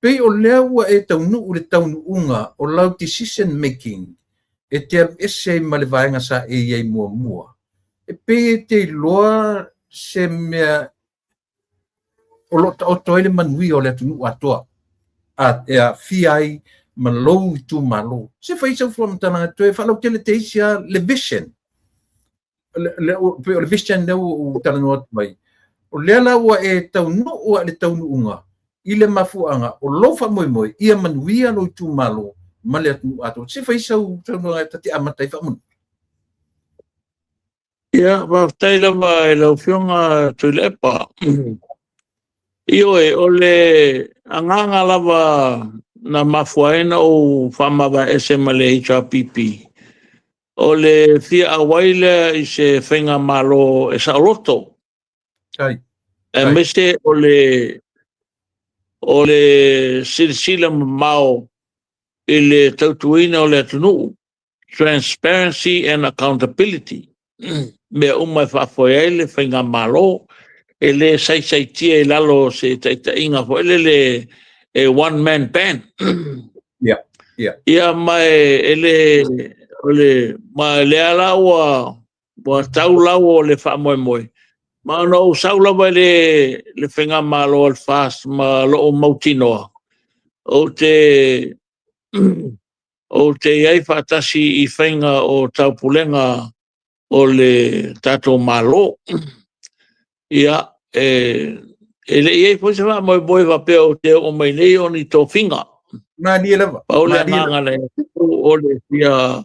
Pei o lea ua e taunuu i le taunuuga o lau decision making e te alu ese ai ma le vaega sa e i ai muamua. E pei e te iloa se mea o lo o taoto ai le manuia o le atunuu atoa, a e aafia ai ma lou itumalo. Se fai sau faamatalaga toe faalautele teisi lava le vision. Pei o le vision lea ua ou talanoa atu ai. O lea la ua e taunuu lava i le taunuuga i le mafuaaga o lou faamoemoe ia manuia lou itumalo ma le atunuu atoa. Se fai sau saunoaga ta te amata ai faamolemole. Ia, faafetai lava i lau Afioga Tuilaepa. Ioe, o le agaga lava na mafua ai ona ou faamavae ese ma le HRPP, o le fia auai lea i se faigamalo e saoloto. Aemaise o le silasila mamao i le tautuaina o le atunuu, transparency and accountability, mea uma e faafoe ai le faigamalo, e le saisaitia i lalo o se taitaiga foi lele e one man band. Ia, ma e le o le ma lea la ua tau lau o le faamoemoe, ma ona ou sau lava i le faigamalo a le FAST ma lou mautinoa ou te i ai faatasi i faiga o taupulega o le tatou Malo. Ia, e le i ai foi se faamoemoe faapea ou te oo mai nei o ni tofiga. Malie lava. Pau le agaga na o le fia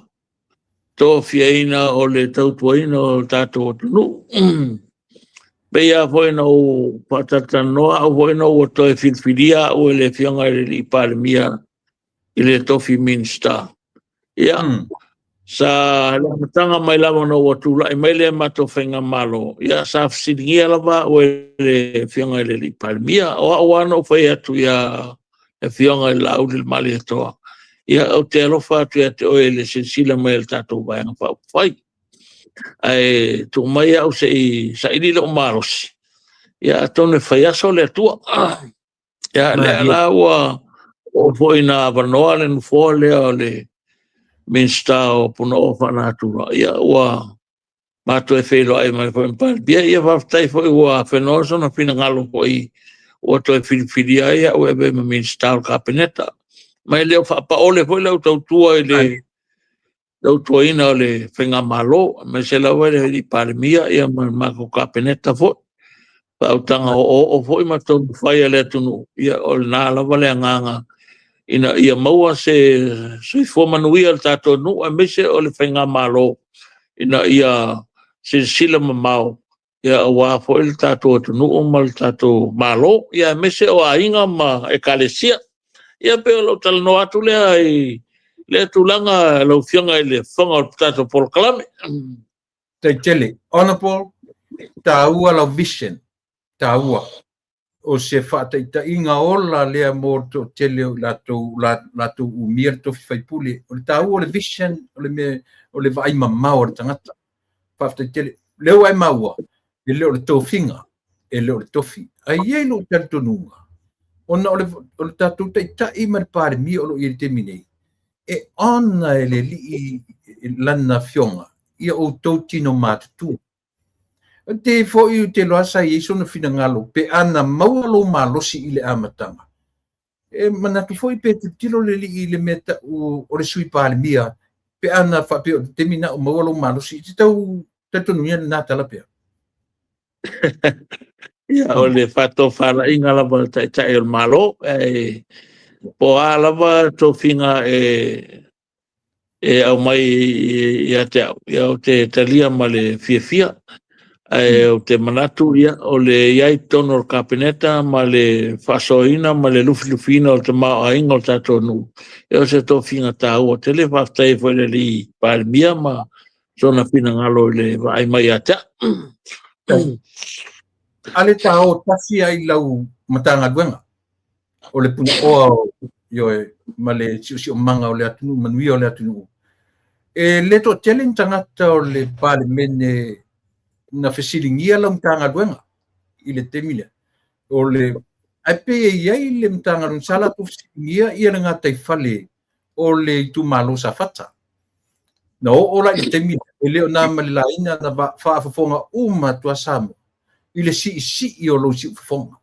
tofiaina o le tautuaina o le tatou atunuu. Pei lava foi na ou faatalatanoa au foi na ua toe filifilia au e le Afioga i le Alii Palemia i le tofi Minisita. Ia, sa le amataga mai lava na ua tulai mai le matou faigamalo, ia sa fesiligia lava au e le Afioga i le Alii Palemia. O au lava na ou fai atu ia le Afioga i le Laaulialemalietoa, ia ou te alofa atu ia te oe i le silasila mai o le tatou Vaega Faaupufai. Ae tuu mai au se i saili lou malosi, ia atonu e fai aso le Atua. Ia, lea la ua oo foi ina avanoa le nofoa lea o le Minisita o Punaoa Faalenatura, ia ua matou feiloai mai foi ma Palemia. Ia faafetai foi ua afenoa sona finagalo foi ua toe filifilia ai au e avea ma Minisita o le Kapeneta. Ma e le o faapaole foi lau tautua i le tautuaina o le faigamalo, aemaise lava le Alii Palemia, ia ma le matou Kapeneta foi. Faautaga oooo foi ma tonufai a le atunuu, ia o lena lava le agaga ina ia maua se soifua manuia o le tatou nuu, aemaise o le faigamalo ina ia silasila mamao, ia aua foi le tatou atunuu ma le tatou Malo, ia aemaise o aiga ma ekalesia. Ia pei o lou talanoa atu lea i lea tulaga, lau Afioga i le Fofoga o le tatou polokalame. Taitele. Honorable, taua lau vision, taua. O se faataitaiga ola lea mo le toatele o latou, latou umia le tofi faipule. O le taua o le vision, o le mea, o le vaai mamao o le tagata. Faafetai tele. Lea ua e maua, e le o le tofiga, e le o le tofi. Ae i ai lou talitonuga, ona o le tatou taitai ma le Palemia o lo o i ai i le taimi nei, e ona e le alii lana afioga ia outou tino matutua. Te foi te loa sa i ai sona finagalo pe ana maua lou malosi i le amataga. E manatu foi pe tilotilo le alii i le mea tau o le sui Palemia pe ana faapea o le taimi na o maua lou malosi. Te tau talitonuina lena tala pea. Ia, o le faatofalaiga lava a le Taitai o le Malo, e po a lava tofiga e aumai ia te au, ia ou te talia ma le fiafia. Ae ou te manatu, ia, o le i ai totonu o le Kapeneta ma le faasoaina ma le lufilufiina o le tamaoaiga o le tatou nuu, ia o se tofiga taua tele. Faafetai foi i le Alii Palemia ma sona finagalo i le vaai mai ia te au. Ale ta o tasi ai lau Matagaluega o le Punaoa ioe ma le Siosiomaga o le atunuu, manuia o le atunuu. E le toatele ni tagata o le Palemene na fesiligia lau Matagaluega i le taimi lea. O le Ae pei e i ai le Matagaluega sa latou fesiligia ia le gataifale o le itumalo o Safata. Na oo la i le taimi e le o na ma le laina na faafofoga uma atu a Samoa i le siisii o lou siufofoga.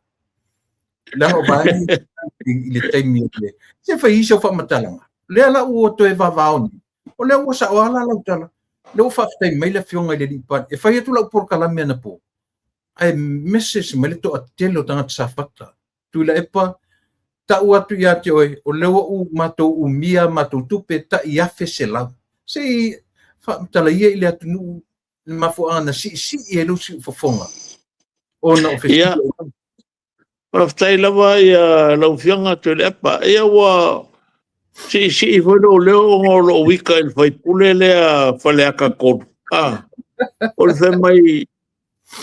Leaga o vaega i le taimi o le... Se fai isi o faamatalaga. Lea la ua toe vavao nei, o lea ua sao lava lau tala. Lea ua faafetai mai le Afioga i le Alii Palemia. E fai atu lau polokalame anapo, ae message mai le toatele o tagata Safata. Tuilaepa, tau atu ia te oe, o lea ua u matou umia matou tupe tai $1,100. Se i faamatala ia i le atunuu le mafuaaga na siisii ai lou siufofoga ona o fesili. Ia, faafetai lava ia lau Afioga Tuilaepa. Ia ua siisii foi lou leo ona o lou ika i le faipule lea Faleata 3. Ah, o le fai mai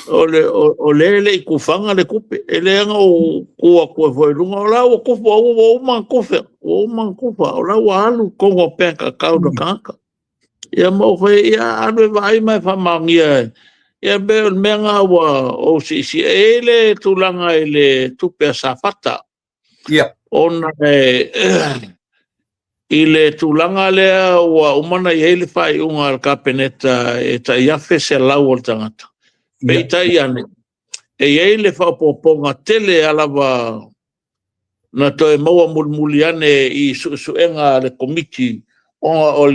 o le o le le i tufaga le tupe. E le ana ou tu atu ai foi i luga, o la ua tufa, ua uma ona tufa, ua uma ona tufa, o la ua alu i totonu o bank account a tagata. Ia ma ou fai, ia alu e vaai ma e faamaonia. Ia pe o le mea lena ua ou siisii. E i ai le tulaga i le tupe a Safata. Ona i le tulaga lea ua uma ona i ai le faaiuga a le Kapeneta e tai $1,100 o le tagata. Peitai ane, e i ai le faaopoopoga tele a lava na toe maua mulimuli ane i suesuega a le Komiti ona o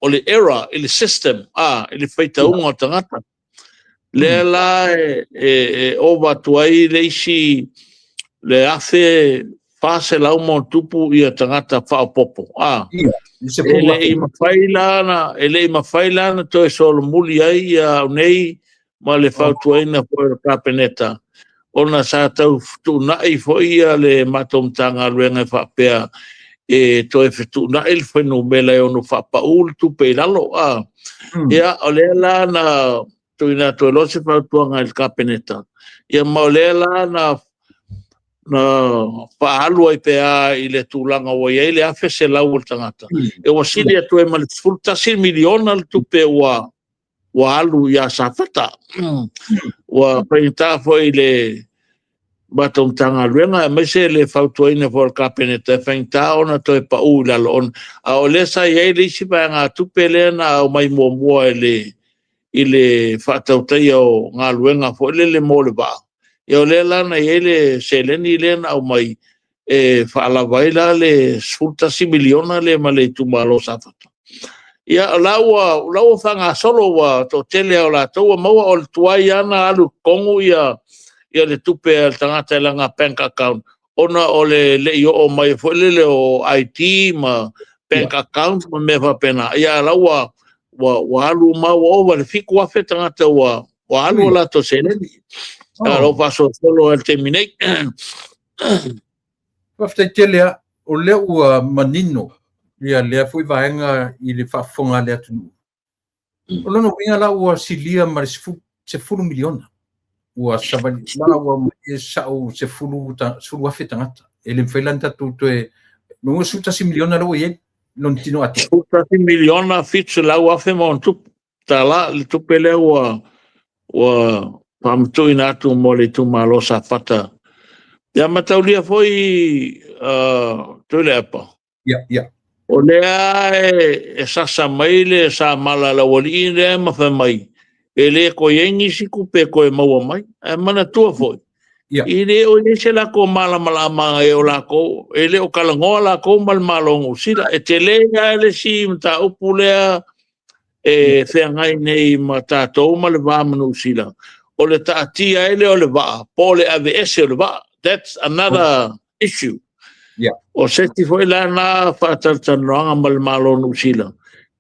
le error i le system, i le faitauga o tagata. Lea la e ova atu ai le isi le 1,400+ ia tagata faaopoopo. E le i mafai la na, e le i mafai la na toe solomuli ai ia au nei ma le fautuaina foi o le Kapeneta, ona sa tau fetuunai foi ia le matou Matagaluega e faapea e toe fetuunai le fuainumera e ono faapau le tupe i lalo. Ia, o lea la na tuuina atu ai loa se fautuaga i le Kapeneta, ia ma o lea la na faaalu ai pea i le tulaga ua i ai le 1,100 o le tagata. E ua sili atu ai ma le $11 miliona le tupe ua alu ia Safata. Ua faigata foi i le matou Matagaluega, aemaise le fautuaina foi o le Kapeneta, e faigata ona toe pau i lalo ona. A o lea sa i ai le isi vaegatupe lea na aumai muamua i le faatautaia o galuega foi lele mo le vaa. Ia o lea la na i ai le seleni lea na aumai e faalava ai la le $11 miliona lea ma le itumalo o Safata. Ia o la ua faagasolo, ua toatele o latou ua maua, o le tuai lava na alu i totonu ia le tupe a le tagata i lana bank account, ona o le le i oo mai foi lele o ID ma bank account ma mea faapena. Ia la ua alu ma ua ova le 7,000 tagata ua alu o latou seleni. A lo faasolosolo ai le taimi nei. Faafetai tele lava, o lea ua manino ia lea foi vaega i le faafofoga a le atunuu. O lona uiga la ua silia ma le 10 miliona. Ua savali la ua mai sau 10,000 tagata. E le mafai la ona tatou toe... Lona 11 miliona la ua i ai lona tino atoa. 11 miliona 700,000 ma ona tupu. Tala le tupe lea ua faamatuuina atu mo le itumalo Safata. Ia mataulia foi Tuilaepa. Ia. O lea e sasa mai le samala laualii lea ma fai mai, e le toe i ai nisi tupe e toe maua mai. Ae manatua foi, i le o i ai se latou malamalamaga e o latou, e le o talanoa latou ma le Malo o Niu Sila. E tele lava le isi mataupu lea e feagai nei ma tatou ma le va ma Niu Sila, o le taatia ai lea o le vaa, po o le aveese o le vaa. That's another issue. O se isi foi la na faatalatalanoaga ma le Malo o Niu Sila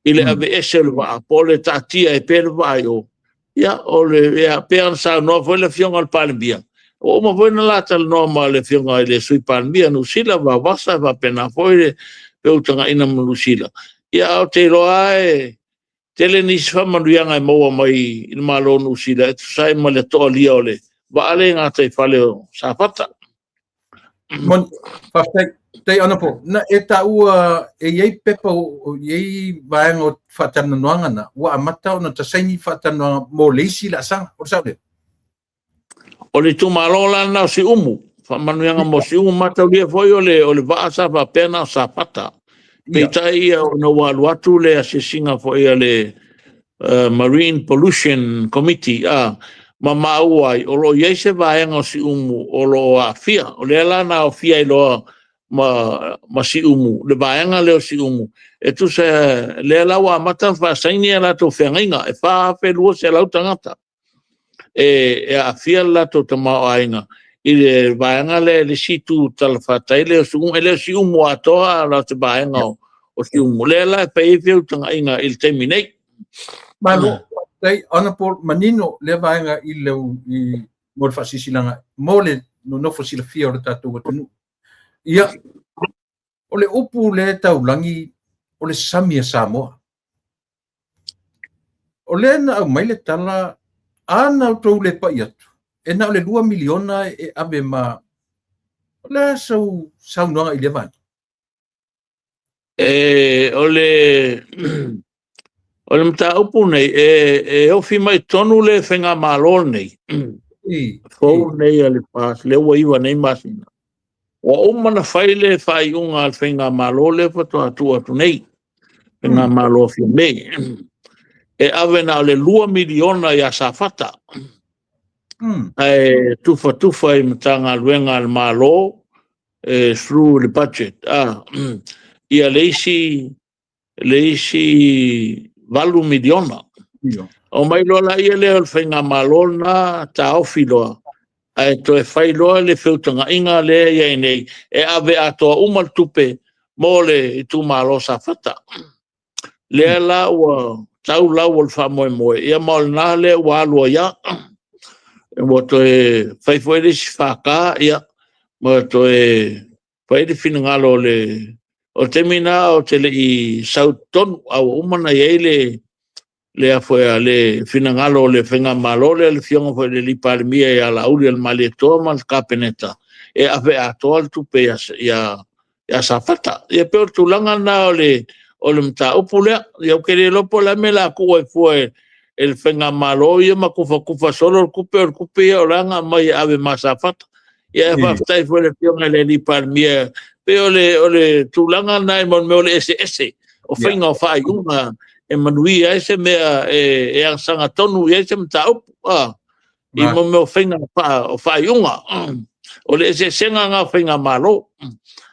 i le aveese o le vaa, po o le taatia e pea le vaa i o. Ia, o le, ia, pei ona saunoa foi le Afioga i le Palemia, ua uma foi ona la talanoa ma le Afioga i le Sui Palemia Niu Sila, Vavasa, faapena foi le feutagaina ma Niu Sila. Ia, ae ou te iloa e tele nisi faamanuiaga e maua mai i le Malo o Niu Sila e tusa ai ma le toalia o le vaa lea i gataifale o Safata. Faafetai, tai Honorable, na e taua e i ai pepa o i ai vaega o faatalanoaga na, ua amata ona tasaini faatalanoaga mo le isi laasaga, o le sao lea? O le itumalo la lena o Siumu. Faamanuiaga mo Siumu. Mataulia foi o le o le vaa sa faapea na o Safata. Peitai ia ona ua alu atu le asiasiga foi a le Marine Pollution Committee a ma maua ai o lo o i ai se vaega o Siumu o lo o aafia. O lea la na aofia ai loa ma Siumu, le vaega lea o Siumu, e tusa lea la ua amata ona faasaini a latou feagaiga, e 4,200 tagata e aafia le latou tamaoaiga i le vaega lea i le isi itu talafatai lea o Siumu. E le o Siumu atoa, a o se vaega o Siumu. Lea la e fai ai feutagaiga i le taimi nei. Malo, faafetai Honorable, manino lea vaega i le i mo le faasilasilaga mo le nonofo silafia o le tatou atunuu. Ia, o le upu lea e taulagi o le sami a Samoa. O lea na aumai le tala, a na outou le pai atu, e na o le $2 miliona e ave ma... O le a sau saunoaga i lea vaega? O le o le mataupu nei, e ofi mai tonu le faigamalo nei, fou nei a le FAST, lea ua 9 nei masina. Ua uma ona fai le faaiuga a le faigamalo lea faatoa tuu atu nei, faigamalo a Fiame, e ave na o le $2 miliona ia Safata, ae tufatufa i Matagaluega a le Malo, through le budget, ia le isi $8 miliona. O mai loa la ia lea o le faigamalo lena taofi loa, ae toe fai loa le feutagaiga lea i ai nei, e ave atoa uma le tupe mo le itumalo Safata. Lea la ua tau lau o le faamoemoe, ia ma o lena lea ua alu ai lava. Ua toe fai foi le isi FK, ia, ma toe fai le finagalo o le... O le taimi lena ou te le i sau i totonu, a ua uma ona i ai le finagalo o le faigamalo lea, le afioga foi i le Palemia ia Laaulialemalietoa ma le Kapeneta, e ave atoa le tupe ia Safata. Ia pei o le tulaga lena o le mataupu lea. Ia ou te le iloa po o le a le mea o le a tuu ai fua e le faigamalo ia ma tufatufa solo le tupe, o le tupe ia o la na aumai e ave ma Safata. Ia faafetai foi i le afioga i le Palemia, pei o le tulaga lena i mea o le eseese o faiga o faaiuga e manuia ai se mea e sagatonu i ai se mataupu i mea o faiga o faaiuga. O le eseesega lena o faigamalo.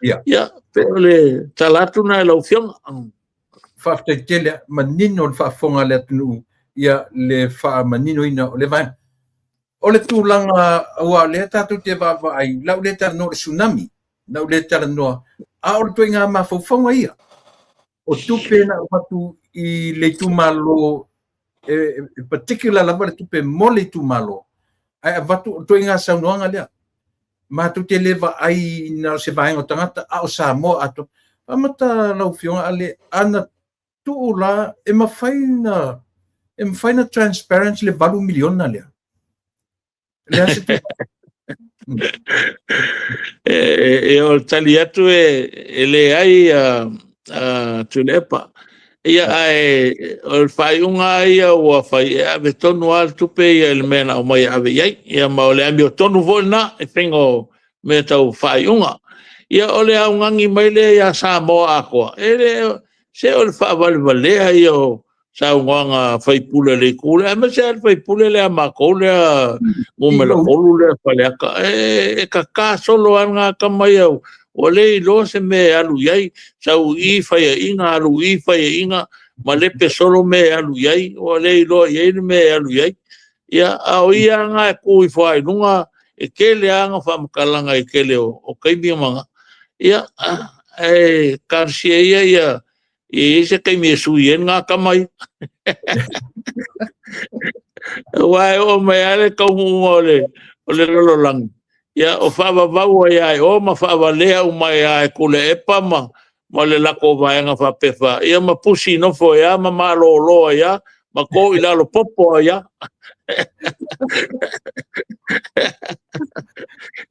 Ia, pei o le tala atu lena i lau afioga. Faafetai tele, manino le faafofoga a le atunuu ia le faamaninoina o le vaega. O le tulaga aua o lea tatou te vaavaai, lau le talanoa i le tsunami, lau le talanoa, a o le ituaiga mafaufauga ia. O tupe na avatu i le itumalo, e particular lava le tupe mo le itumalo, ae avatu o le ituaiga saunoaga lea. Matou te le vaai na o se vaega o tagata, a o Samoa atoa. Amata lau afioga ale, ana tuu la, e mafai na transparent le $8 miliona lea. E o le tali atu e leai Tuilaepa. Ia ae o le faaiuga ia ua fai e ave tonu lava le tupe ia i le mea na aumai e ave i ai. Ia ma o le amiotonu foi lena e faiga o mea tau faaiuga. Ia o le augani mai lea ia Samoa atoa, e le se o le faavalevalea ia o saunoaga faipule le itu lea, aemaise lava le faipule lea a matou lea numera 3 lea Faleata, e kaka solo lava lena tama ia, ua le iloa se mea e alu i ai, sau i faiaina, alu i faiaina, ma lepe solo mea e alu i ai, ua le iloa i ai le mea e alu i ai. Ia, a o ia lava e tu ifo lava i luga, e tele lava ana faamatalaga i tele o taimi ma... Ia, e talosia ia ia i se taimi e sui ai lena tama ia. Aua e oo mai lava le taunuuga o le lalolagi, ia o faavavau ai lava e o ma faavalea uma ai lava e Tuilaepa ma le latou vaega faapea, ia ma pusi nofo ai lava ma malolo ai lava ma to i lalo popo ai lava.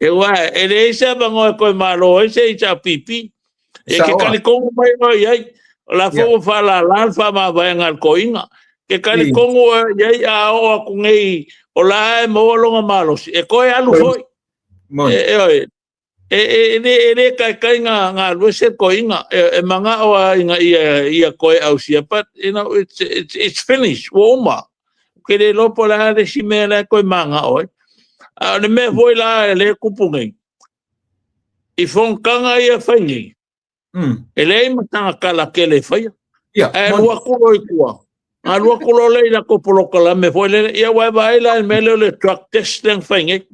Aua e leai se avanoa e toe malo ai se HRPP. E ke talitonu mai oe i ai, o la foi ua faalala le faamavaega a le toeaina. Ke talitonu oe i ai a oo atu nei, o la e maua lona malosi, e toe alu foi. Moni. E, e, e, e, le, e le kaikai ngā, ngā lue se koinga, e, e manga oa inga ia, ia koe ausia, but, you know, it's, it's, it's finished, ua uma. Ke le lopo la le si mea la koe manga oe. A o le mea foi la e le kupu nei. I fonotaga ia fai nei, e leai ma taga kala kele e faia. Ia, Ae alu atu loa i tua, alu atu loa lea i latou polokalame foi lele, ia ua e vaai la i le mea lea o le drug test lea na fai nei.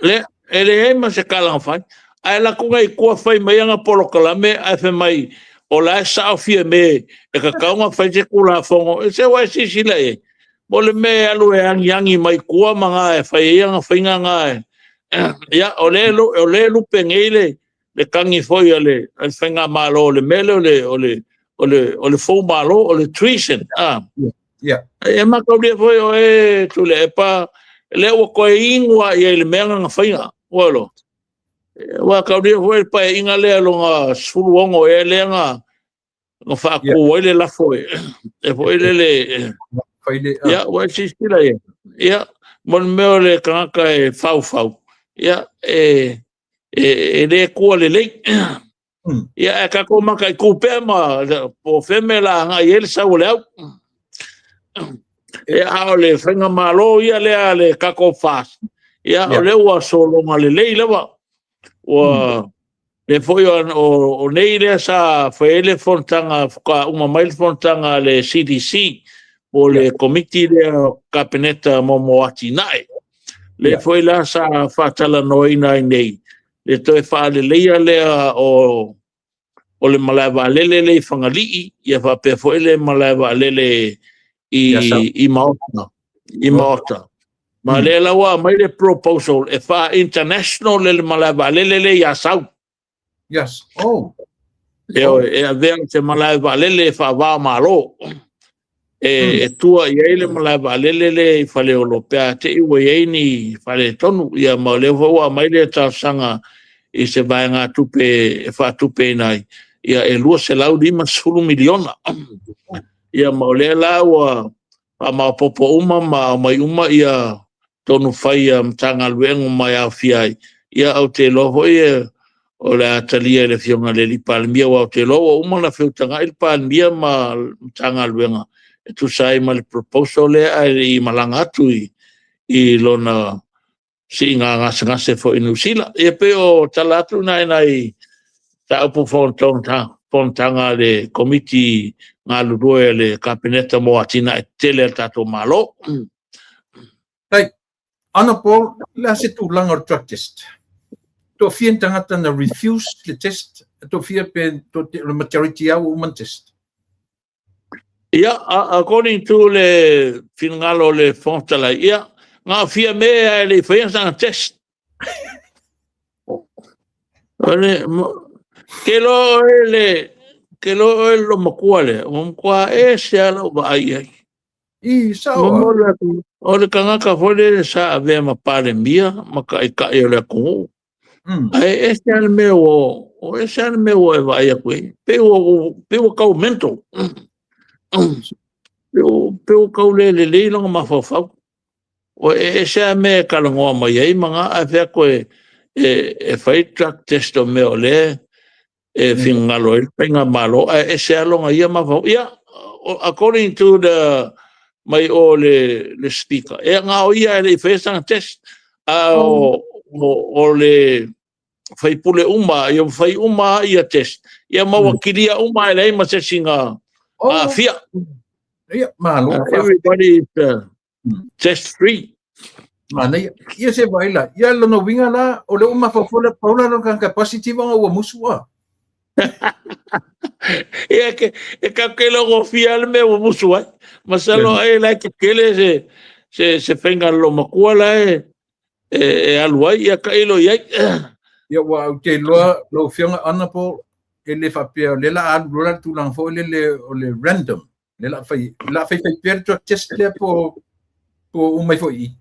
Lea, e leai ma se kala na fai. Ae alu atu nei i tua fai mai ana polokalame ae fai mai o la e sao Fiame e tatau ona fai se Tulafono. Se ua e silasila i ai, mo le mea e alu e agiagi mai tua ma na e fai ai ana faiga na e, ia, o lea o lea e lupe nei le, le tagi foi a le, a le faigamalo o le mea lea o le, o le, o le, o le foumalo, o le treason. Ah. E mataulia foi oe Tuilaepa, lea ua toe inu lava i ai i le mea na na faia. Ua iloa. Ua taulia foi le paeaiga lea lona 16 ea lea na na faatu ai le lafo e, e foi lele, ia, ua e silasila i ai. Ia, mo le mea o le tagata e faufau, ia, e, e, e le tua lelei. Ia, ae tatou mataitu pea ma po o fea mea la agai ai le sau o le au. Ia, a o le faigamalo ia lea a le tatou FAST, ia, o lea ua sologa lelei lava. Ua, lea foi o, o, o nei lea sa fai ai le fonotaga, faatoa uma mai le fonotaga a le CDC, po o le Komiti lea o Kapeneta mo mo atinae. Lea foi la sa faatalanoaina ai nei, le toe faaleleia lea o, o le malae vaalele lea i Fagalii, ia faapea foi le malae vaalele i, i Maota. I Maota. Ma lea la ua aumai le proposal e faa-international le malae vaalele lea i Asau. Yes. Oh. E, oh. e avea se malae vaalele e faava-o-Malo. E, e tua i ai le malae vaalele lea i Faleolo pe a te i ua i ai ni faaletonu. Ia ma o lea foi ua aumai le talosaga i se vaegatupe e faatupeina ai, ia e $250 miliona. Ia ma o lea la ua faamaopoopo uma ma aumai uma ia tonu fai a Matagaluega ma e aofia ai. Ia ou te iloa foi o le a talia e le Afioga i le Palemia, aua ou te iloa ua uma ona feutagai le Palemia ma le Matagaluega e tusa ai ma le proposal lea ae le i malaga atu i, i lona siiga gasegase foi i Niu Sila. Ia pei o tala atu na i nai mataupu fonotaga a le Komiti galulue a le Kapeneta mo atinae tetele a le tatou Malo. Hei, Honourable, le a se tulaga o le drug test? Toafia ni tagata na refuse le test? Toafia pe le majority lava ua uma na test? Ia, according to le finagalo o le Fofoga Fetalai, ia, na o Fiame ae le i faia sana test. O le, ke loa oe le, ke loa oe le matua lea, ua matua ese lava lau vaai i ai. I, sao a. Momoli atu, o le tagata foi lele sa avea ma Palemia ma taitai o le atunuu. Ae ese lava le mea ua, o ese lava le mea ua e vaai atu ai. Pei ua, pei ua tau mental. Pei ua, pei ua tau le lelei lona mafaufau. Ua e ese lava mea e talanoa mai ai ma na, ae fai atu e, e, e fai drug test o mea o lea e finagalo ai le faigamalo, ae ese lava lona ia mafaufau. Ia, according to the mai o le, le speaker, e na o ia e le i faia sana test, a o, o, o le faipule uma, ia fai uma ia test, ia ma ua kilia uma e leai ma se isi na aafia. Ia, malo. Everybody is test free. Manaia. Ia se vaai la. Ia lona uiga la, o lea ua mafaufau le Paula lona tagata positive ona ua musu a. Ia ke, e kau ke logo fia le mea ua musu ai. Masalo ai la ke kele se se se faiga lo makua la e e, e alu ai ia tailo i ai. Ia ua ou te iloa lau Afioga Honourable e le faapea o lea la alu loa le tulaga foi lele o le random. Le la fai la fai fai pea le drug test lea po po uma ai foi i i.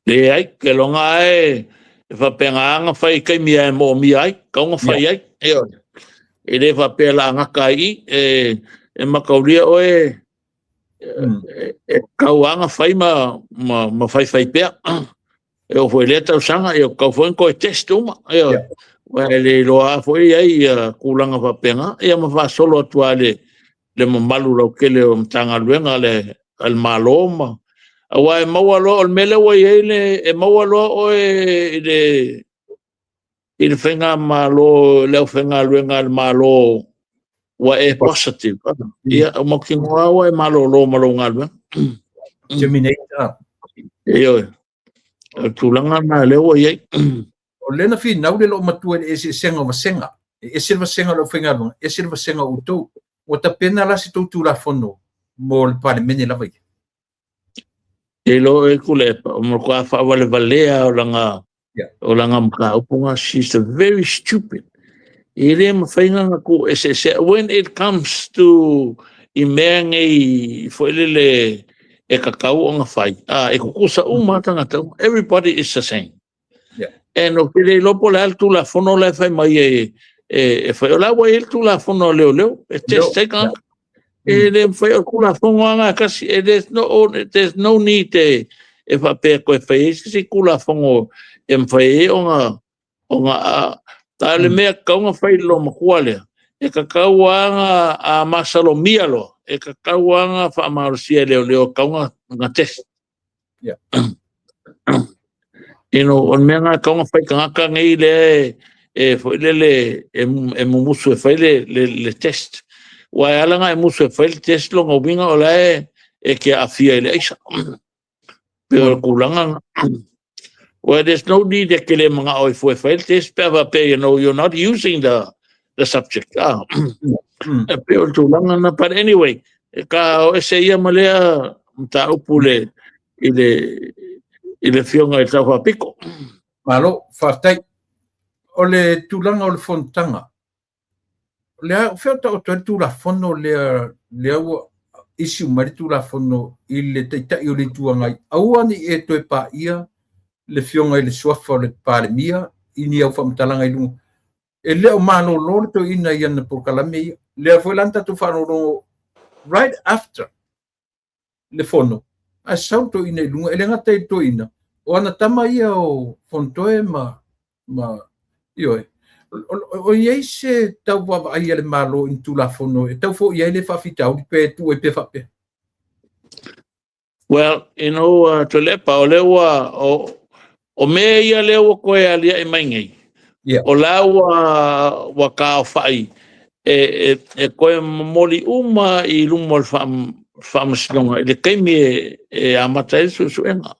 Leai, ke loga ae e faapena ona fai i taimi e moomia ai, kau na fai ai. Ioe. E le faapea la gata ai i, e, e mataulia oe e, e kau lava ona fai ma, ma, ma faifai pea. E oo foi i lea tausaga, ia, ua tatau foi ona toe test uma, ioe. Aua e le iloa lava foi i ai ia tulaga faapena, ia ma faasolo atu lava i le le mamalu lautele o Matagaluega a le a le Malo ma aua e maua loa, o le mea lea ua i ai le e maua loa oe i le i le faigamalo i le aufaigaluega a le Malo ua e positive, ia ua mautinoa lava ua e malolo ma lou galuega. Terminate. Ioe. O le tulaga lena lea ua i ai. O lea na finau le loomatua i le eseesega o vasega. E ese le vasega o le aufaigaluega, ese le vasega o outou. Ua tapena la se tou Tulafono mo le Palemene lava ia? Te iloa e Tuilaepa, o matua faavalevalea o lana o lana mataupu na, she's a very stupid. E le mafai ona tuu eseese when it comes to i mea nei foi lele e tatau ona fai. Ah, e tutusa uma tagata uma. Everybody is the same. And ou te le iloa po o le a le Tulafono la e fai mai e e fai. O la ua i ai le Tulafono a leoleo e test ai tagata. E le mafai, o le Tulafono lava lena e tasi. E there's no need e e faapea e toe fai ai se isi Tulafono e mafai ai ona ona a o le mea e tatau ona fai i le loomatua lea, e tatau lava ona a masalomia loa, e tatau lava ona faamalosia e leoleo, e tatau ona test. O le mea lena e tatau ona fai i tagata nei lea e foi lele e mumusu e fai le test. Aua e ala ona e musu e fai le test, lona uiga o la e te aafia i le aisa. Pei o le tulaga lena. Well, there's no need e te le manao ai fua e fai le test pe a faapea, you're not using the subject. Ah. E pei o le tulaga lena. But anyway, e ka o ese ia ma lea mataupu le i le i le Afioga i le Taufaapito. Malo, faafetai. O le tulaga o le fonotaga, o le a, o fea o taoto ai le Tulafono lea, lea ua issue mai le Tulafono i le Taitai o le Itu Agai, aua ne i e toe paia le afioga i le suafa o le Palemia i ni au faamatalaga i luga. E le o malolo le toeaina i ana polokalame ia. Lea foi la na tatou faalogologo right after le fono, ae sau le toeaina i luga, e le gata i le toeaina, o ana tama ia o Fonotoe ma ioe. O i ai se tau vaavaai a le Malo i ni Tulafono e tau foia ai le faafitauli pe tuu ai pea faapea? Well, Tuilaepa, o lea ua, o mea ia lea ua toe aliae mai nei, o la ua taofai e toe momoli uma i luma o le Faamasinoga i le taimi e amata ai le suesuega.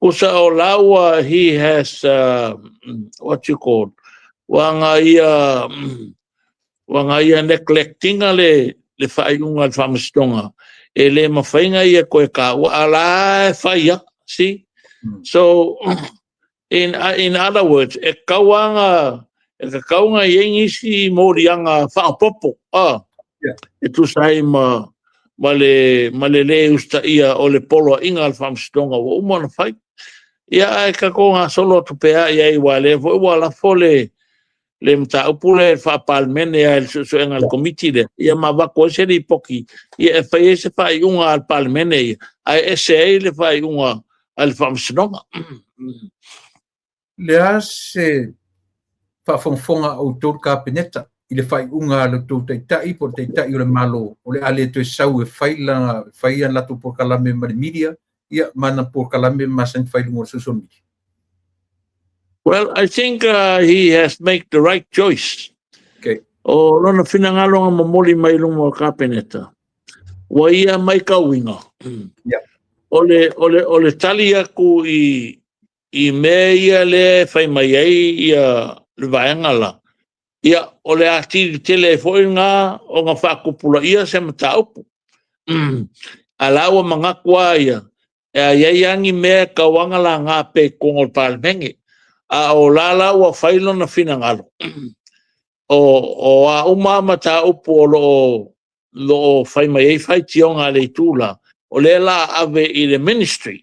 Tusa o la ua, he has, what you call, ua na ia neglectinga le faaiuga a le Faamasinoga, e le mafai ona ia toe taua, a la e fai lava, see? So, in other words, e tatau ona i ai nisi moliaga faaopoopo, e tusa ai ma le lē usitaia o le poloaiga a le Faamasinoga ua uma ona fai. Ia, ae tatou gasolo atu pea i ai, aua o lea foi ua lafo le mataupu lea i le Faa-Palemene a i le suesuega a le Komiti lea, ia ma avatu ai se lipoti, ia e fai ai se faaiuga a le Palemene ia, ae ese ai le faaiuga a le Faamasinoga. Le a se faafogafoga a outou le Kapeneta i le faaiuga a le tou Taitai po o le Taitai o le Malo, o le a le toe sau e fai la fai a latou polokalame ma le media, ia ma ana polokalame masani fai luga o le social media? Well, I think he has made the right choice. O lona finagalo na momoli mai luma o le Kapeneta, ua ia maitauina. O le tali atu i mea ia lea e fai mai ai ia le vaega la, ia o le atili tele ai foi lena ona faatupulaia se mataupu. A la ua manatu lava ia, e a i ai lava ni mea e tatau ona laga pea i totonu o le Palemene. A o la la ua fai lona finagalo, o a uma mataupu o lo o fai mai ai faitioga a le itu la, o lea la ave i le ministry.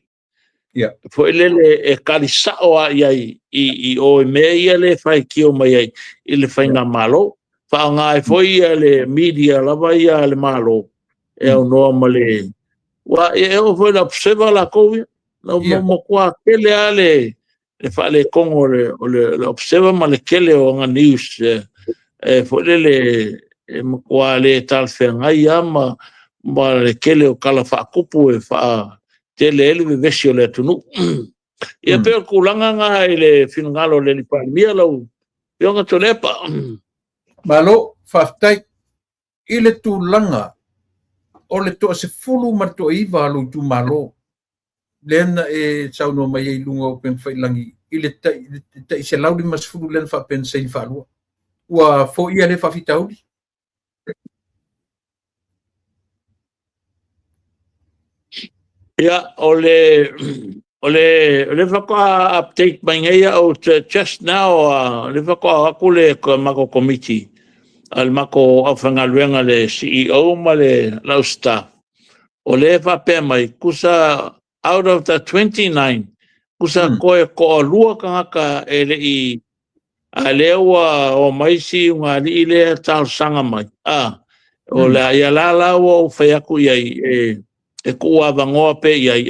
Foi lele e tali sao a i ai i o i mea ia le faitio mai ai i le faigamalo. Faaaoga ai foi ia le media lava ia a le Malo e aunoa ma le ua e oo foi le observer latou ia. Na matua tele lava le le faaletogo o le Observer ma le tele o aga news e foi lele e matua le talafeagai lava ma le tele o tala faatupu e faatele ai le vevesi o le atunuu. Ia, pei o le tulaga na i le finagalo o le alii Palemia, lau Afioga Tuilaepa. Malo, faafetai. I le tulaga o le 19 a lou itumalo, lea na e saunoa mai ai i luga o upega tafailagi i le tai 150 lea na faapea na saini faalua. Ua foia lea faafitauli? Ia, o le faatoa update mai nei au just now, le faatoa atu le matou komiti a le matou aufaigaluega, le CEO ma le lau staff, o le faapea mai, tusa out of the 29, tusa toe toalua tagata e le i, a lea ua o mai si ugalii lea talosaga mai. O le ia la la ua ou fai atu i ai e tuu avanoa pe i ai,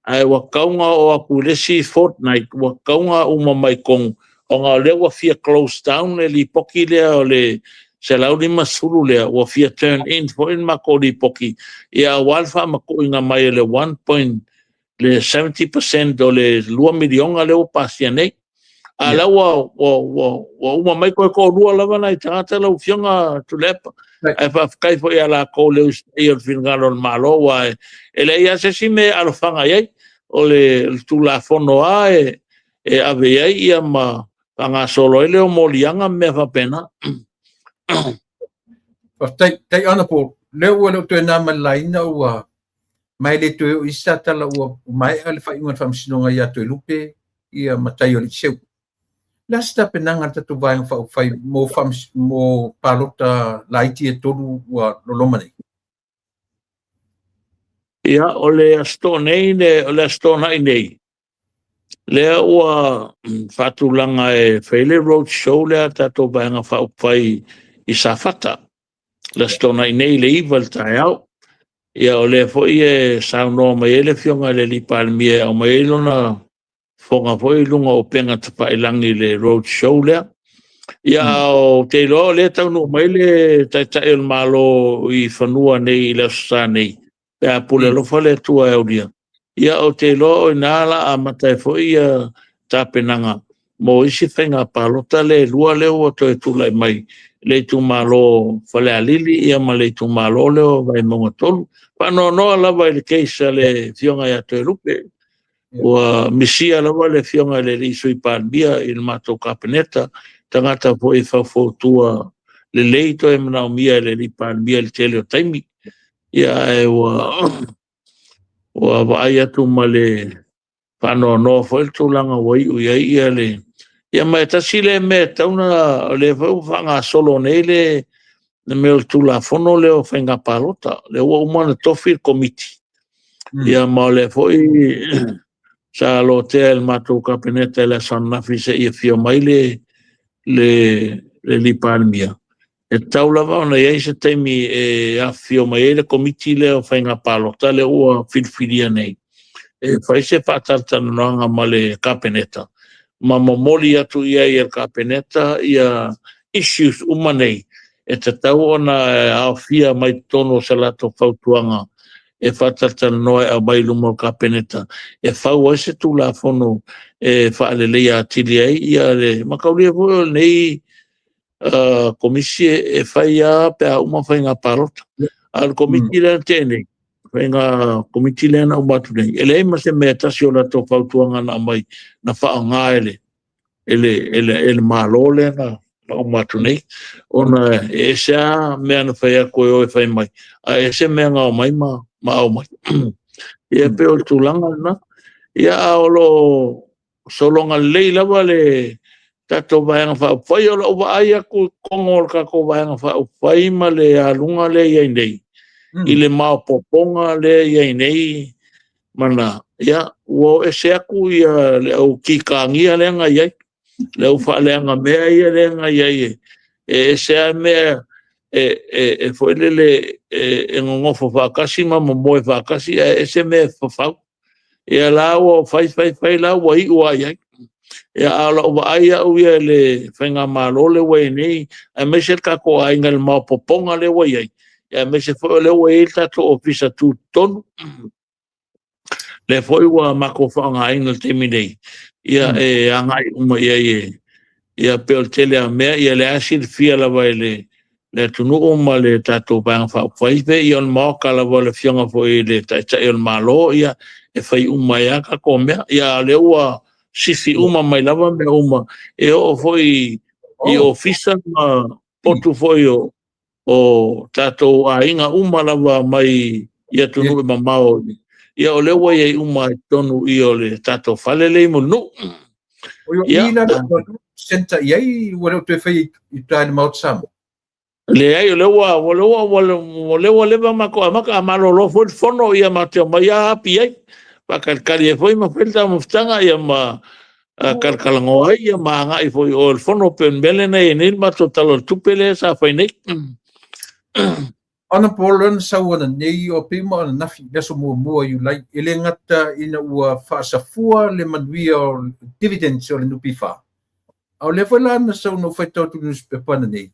ae ua tauga o atu i le isi fortnight ua tauga uma mai tonu, ona o lea ua fia close down le lipoti lea o le 150 lea, ua fia turn in foi le matou lipoti, ia aua le faamatuuina mai o le 1 point le 70% o le 2 miliona lea ua pasia nei. A la ua uma mai koe toalua lava nai tagata, lau Afioga Tuilaepa. Ae faafetai foi ia latou le usitaia o le finagalo o le Malo, aua e leai lava se isi mea e alofaga i ai. O le Tulafono lava e ave i ai ia ma faagasolo ai le o moliaga ma mea faapena. Faafetai, tai Honorable, lea ua le o toe na ma le laina ua mai le toe o isi tala ua maea le faaiuga o le faamasinoga ia Toelupe ia ma tai o le Iseu. Le a se tapenaga a le tatou Vaega Faaupufai mo palota laiti e tolu ua loloma nei? Ia, o le aso nei, o le aso Toonai nei, lea ua faatulaga e fai le road show lea a tatou Vaega Faaupufai i Safata. Le aso Toonai nei le 9 le taeao. Ia, o lea foi e saunoa mai ai le Afioga i le alii Palemia e aumai ai lona fofoga foi i luga o upega tafailagi i le road show lea. Ia, ou te iloa o lea e taunuu mai le Taitai o le Malo i fanua nei i le Aso Sa nei, pe a pule alofa le Atua e aulia. Ia, ou te iloa o ina la amata ai foi ia tapenaga mo isi faiga palota le lua lea ua toe tulai mai, le itumalo Falealili ia ma le itumalo lea o Vaimauga 3. Faanoanoa lava i le case a le Afioga ia Toelupe. Ua misia lava le Afioga i le alii Sui Palemia i le matou Kapeneta, tagata foi e faufautua lelei toe manaomia e le alii Palemia i le tele o taimi. Ia, ae ua vaai atu ma le faanoanoa foi le tulaga ua iu i ai ia le ia ma e tasi le mea e tatau ona o lea foi ua faagasolo nei le mea o le Tulafono lea o faiga palota, lea ua uma ona tofi le komiti. Ia, ma o lea foi sa lotea e le matou Kapeneta i le aso ananafi se i afio mai le alii Palemia. E tatau lava ona i ai se taimi e afifio mai ai le komiti lea o faiga palota lea ua filifilia nei, e fai se faatalatalanoaga ma le Kapeneta ma momoli atu i ai e le Kapeneta ia issues uma nei e tatau ona aofia mai totonu o se latou fautuaga e faatalatalanoa e aumai i luma o le Kapeneta e fau ai se Tulafono e faaleleia atili ai ia le mataulia foi o lenei komisi e fai lava pe a uma faiga palota. A o le komiti lea na tea nei, faiga komiti lea na uma atu nei, e leai ma se mea tasi o latou fautuaga na aumai na faaaoga e le Malo lea na uma atu nei, ona e ese lava mea na fai atu e o e fai mai, a ese mea na omai ma aumai. Ia, pei o le tulaga lena. Ia, a o lo o sologa lelei lava le tatou Vaega Faaupufai. O lau vaai atu i totonu o le tatou Vaega Faaupufai ma le aluga lea e i ai nei, i le maopoopoga lea e i ai nei, mana, ia, ua o ese atu ia le au kikagia lea na i ai, le au faaleaga mea ia lea na i ai, e ese lava mea e foi lele e gogofo faatasi ma momoe faatasi, ae ese mea e fafau. Ia la ua fai fai fai la ua iu lava i ai. Ia, a o lau vaai au ia i le faigamalo lea ua i ai nei, aemaise le tatou aiga i le maopoopoga lea ua i ai, ia, aemaise foi o lea ua i ai le tatou ofisa tutotonu, lea foi ua matou faaaogaina i le taimi nei, ia, e agai uma i ai e, ia, pei o le tele lava o mea, ia, lea silafia lava e le le atunuu ma le tatou Vaega Faaupufai, ia o le maota lava o le afioga foi i le Taitai o le Malo, ia, e fai uma ai lava tatou mea. Ia, a o lea ua sifi uma mai lava mea uma, e oo foi i ofisa ma potu foi o tatou aiga uma lava mai i atunuu e mamao. Ia, o lea ua i ai uma i totonu i o le tatou fale lea i Mulinuu. O i la center i ai ua le o toe fai i uta i le Maota Samoa. Leai, o lea ua o lea ua o lea ua leva matou amata, a malolo foi le fono, ia matou omai lava api ai, faatalitali ai foi ma fai le taumafataga, ia ma talatalanoa ai, ia ma agai foi o le fono pe o le mea lena e i ai nei le matou Tala o le Tupe lea sa fai nei. Honorable lea na sau ananei o pei ma ananafi i le aso 1 Iulai, e le gata ina ua faasafua le manuia o dividends o le NPF, a o lea foi la na sau na ou faitau atu i le newspaper ananei,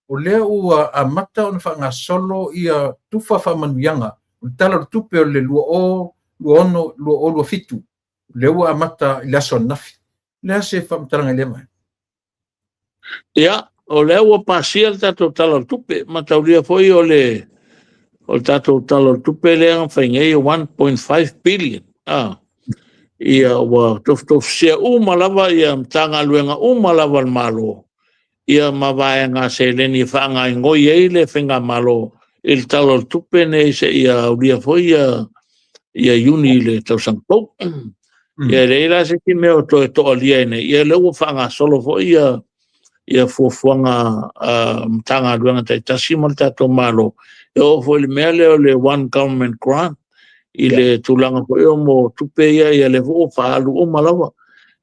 o lea ua amata ona faagasolo ia tufa faamanuiaga o le Tala o le Tupe o le 2026 2027, lea ua amata i le aso ananafi. O le a se faamatalaga i lea vaega? Ia, o lea ua pasia le tatou Tala o le Tupe, mataulia foi o le tatou Tala o le Tupe lea na fai nei, 1.5 billion. Ia, ua tofutofusia uma lava ia Matagaluega uma lava a le Malo, ia ma vaega seleni e faagaoioi ai le faigamalo i le Tala o le Tupe nei seia aulia foi ia Iuni i le tausaga fou. Ia, e leai la se isi mea o toe toalia ai nei, ia lea ua faagasolo foi ia fuafuaga a Matagaluega taitasi ma le tatou Malo. E oo foi i le mea lea o le One Government Grant, i le tulaga foi o mo tupe ia, ia lea foi ua faaalu uma lava.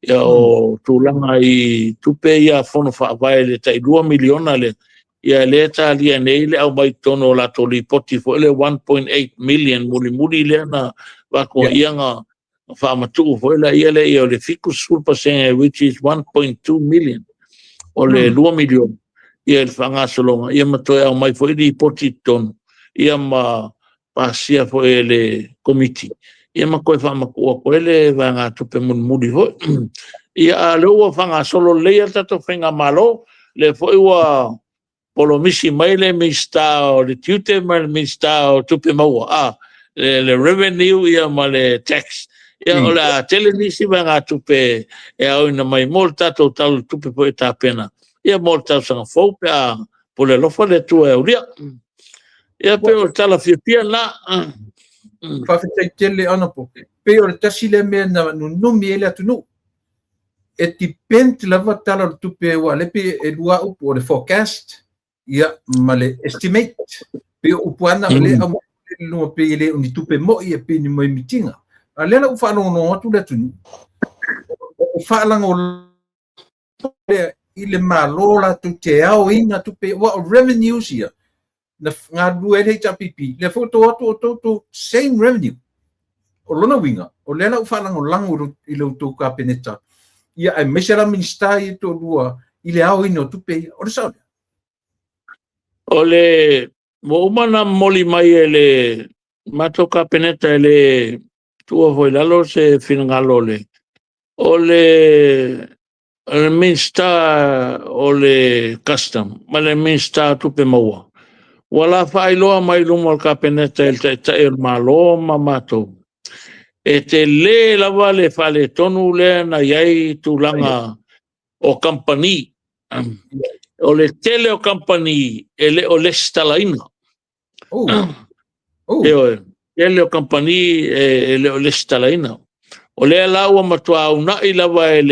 Ia, o tulaga i tupe ia fono faavae le tai 2 miliona lea, ia lea talia nei le aumai i totonu o latou lipoti foi le 1.8 million mulimuli lea na vakuaia na faamatuu foi la ia lea, ia o le 70%, which is 1.2 million, o le 2 miliona ia le faagasologa, ia ma toe aumai foi lipoti i totonu, ia ma pasia foi e le komiti, ia ma toe faamatuu atu ai le vaegatupe mulimuli foi. Ia, a o lea ua faagasolo lelei le tatou faigamalo, lea foi ua polomisi mai le Minisita o le Tiute ma le Minisita o Tupe Maua, le revenue ia ma le tax. Ia, o le a tele nisi vaegatupe e aoina mai mo le tatou Tala o le Tupe foi e tapena, ia mo le tausaga fou pe a pule alofa le Atua e aulia. Ia, pe o le tala fiafia lena. Faafetai tele, Honorable. Pei o le tasi lea mea na nunumi ai le atunuu. E depend lava Tala o le Tupe, ua le pe e lua upu, o le forecast ia ma le estimate. Pe o upu ana o le au luga pe le o ni tupe moi e pe ni mai mitinga. A lea la ua faalogologo atu le atunuu. O faalago lea i le Malo latou te aoina tupe, ua o revenues ia na galulue ai le HRPP, lea foi tou atu o tou same revenue. O lona uiga, o lea la ua faalagolago i le tou Kapeneta, ia aemaise la Minisita ia toalua i le aoina o tupe ia. O le sao lea? O le ua uma na momoli mai e le matou Kapeneta e le tuua foi i lalo se finagalo o le Minisita o le Custom ma le Minisita o Tupe Maua. Ua la faailoa mai i luma o le Kapeneta e le Taitai o le Malo ma matou. E tele lava le faaletonu lea na i ai tulaga o kamupani. O le tele o kamupani e le o lesitalaina. Ioe, tele o kamupani e le o lesitalaina. O lea la ua matua unai lava e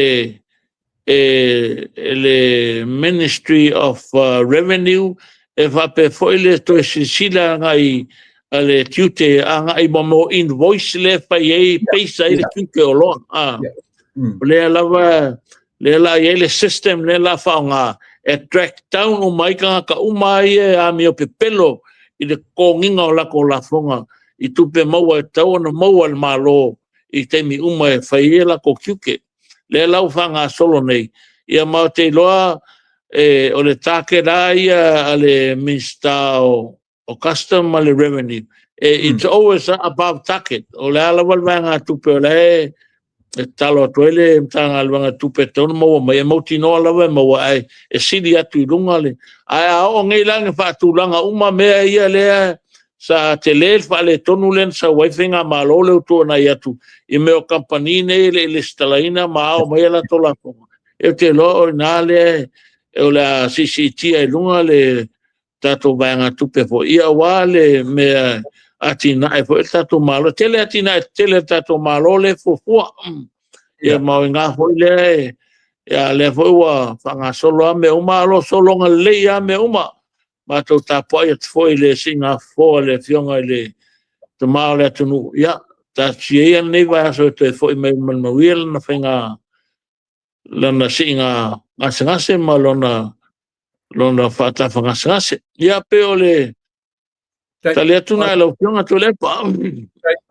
le Ministry of Revenue e faapea foi le toe silasila agai a le tiute agai mo invoice lea fai ai peisa ai le tiute o loa. O lea lava lea la i ai le system lea la faaaoga e track down uma ai tagata uma ia e amio pepelo i le totogiina o latou lafoga i tupe maua e tatau ona maua e le Malo i taimi uma e fai ai latou tiute. Lea la ua faagasolo nei, ia ma ou te iloa e, o le target lava ia a le Minisita o, o Custom ma le Revenue, e, it's always above target. O le a lava le vaegatupe o la e e tatalo atu ai le Matagaluega o Tupe e tatau ona maua mai, e mautinoa lava e maua, ae e sili atu i luga le. Ae a oo nei la ina faatulaga uma mea ia lea sa tele le faaletonu lea na sau ai faigamalo lea ua tuanai atu i mea o kamupani nei e le i lesitalaina ma ao mai a latou lafoga, ou te iloa o i ina lea o le a siisiitia i luga le tatou vaegatupe foi, ia aua le mea atinae foi le tatou Malo. E tele atinae tetele a le tatou Malo lea e fuafua. Ia ma o i ina foi lea, ia lea foi ua faagasolo lava mea uma, a o lo o sologa lelei lava mea uma. Matou tapuai atu foi i le siiga fofoa a le Afioga i le Tama o le atunuu, ia talosia ia lenei vaiaso e toe foi mai ma le manuia lana faiga, lana siiga gasegase ma lona lona faatafagasegase. Ia, pei o le tali atu na i lau Afioga Tuilaepa.